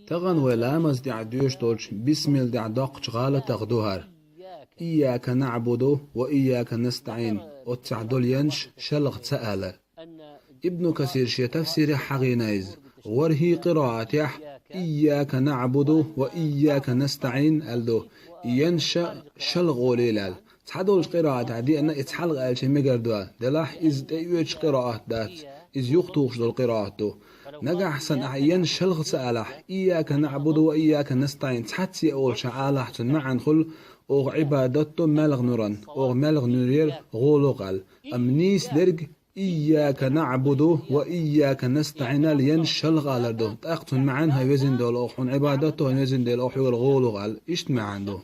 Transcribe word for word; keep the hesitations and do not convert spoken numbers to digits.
Тахана вай ламаз тӀехь доьшуш долчу бисмилла тӀехь доккхачу гӀалатах ду хӀара. Ийяка наъбуду ва ийяка настаӀин. Оццехь долу енш шалха ца алар. Ибну Касир шен тафсирехь хьахийна иза. ВорхӀе къираатехь ийяка наъбуду ва ийяка настаӀин аьлла ду. И енш шалха олийла аьлла. Цхьадолчу къираатехь деана и цхьалха аьлча мегар ду аьлла. Делахь иза тӀеоьцучу къираат дац. Иза юхатухуш долу къираат ду. Нагахь санна ахь и енш шалха ца алахь, ийяка наъбуду ва ийяка настаӀин цхьацца а олуш ахь алахь, цуьнан маьӀна хуьлу: оха Ӏибадат до маьлхан нуран, оха маьлхан нуьрера гӀоло гӀал. Амма нийса дерг ийяка наъбуду ва ийяка настаӀин аьлла енш шалха алар ду. ТӀаккха цуьнан маьӀна: хӀай везан Дела, оха хьуна Ӏибадат до, хӀай везан Дела, оха хьоьгара гӀоло гӀал. Иштта маьӀна ду.